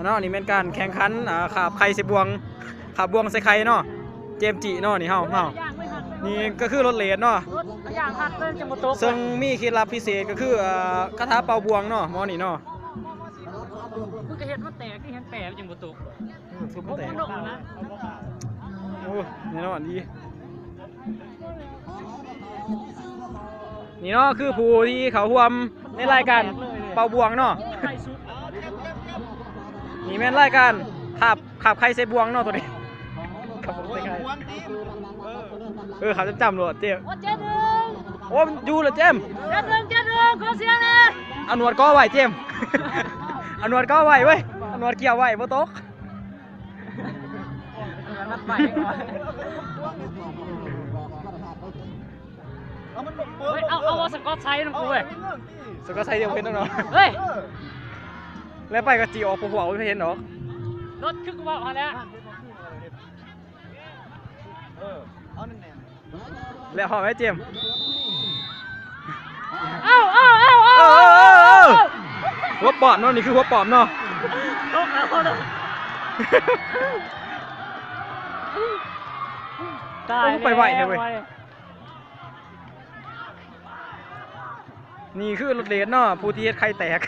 ເນາະ ນີ້ແມ່ນການແຂ່ງຂັນ ອ່າ ຂາບໄຂ່ໃສ່ບ່ວງ ຂາບບ່ວງໃສ່ໄຂ່ເນາະ ເຈມຈີເນາະ ນີ້ເຮົາ ເຮົາ ນີ້ກໍຄືລົດເລດເນາະ ເຊິ່ງມີເຄັດລັບພິເສດກໍຄື ອ່າ ຄາຖາເປົ່າບ່ວງເນາະ ໝໍນີ້ເນາະ ມຶງກໍເຮັດມັນແຕກ ເຫັນແປມັນຈຶ່ງບໍ່ຕົກ ໂອ້ ແນ່ນອນດີ. ນີ້ເນາະ ຄືຜູ້ທີ່ເຂົ້າຮ່ວມໃນລາຍການເປົ່າບ່ວງເນາະ ນີ້ແມ່ນລາຍການຂາບ ຂາບໄຂ່ໃສ່ບ່ວງເນາະ ໂຕນີ້ ເອີ ຂາບຈ້ຳໆໂລດເຈມ ໂອ້ ເຈັດໜຶ່ງ ໂອ້ ມັນຢູ່ລະເຈມ ເຈັດໜຶ່ງ ເຈັດໜຶ່ງ ຂໍສຽງແດ່ ເອົາໜວດກໍໄວ້ເຈມ ເອົາໜວດກໍໄວ້ເວີຍ ເອົາໜວດກ່ຽວໄວ້ ບໍ່ຕົກ. ເອົາ ເອົາ ເອົາສະກອດໄຊນຳກູເວີຍ ສະກອດໄຊດຽວເຫັນແລ້ວເນາະ ເຮີ້ຍ ແລ້ວໄປກໍຈີອອກພວກເຮົາບໍ່ເຫັນດອກ ລົດຄືເວົ້າຫັ້ນແຫຼະ ເອີ ເອົາແໜ້ນໆ ແລ້ວເຮົາໄອ້ເຈມ ເອົາ ເອົາ ເອົາ ເອົາ ເອົາ ເອົາ ຫົວປອມເນາະ ນີ້ຄືຫົວປອມເນາະ ຕົກແລ້ວເນາະ ຕາຍ ໂອ້ ໄປໄວແທ້ເວີຍ ແລ້ວ ນີ້ຄືລົດເລດເນາະ ຜູ້ທີ່ເຮັດໄຂ່ແຕກ.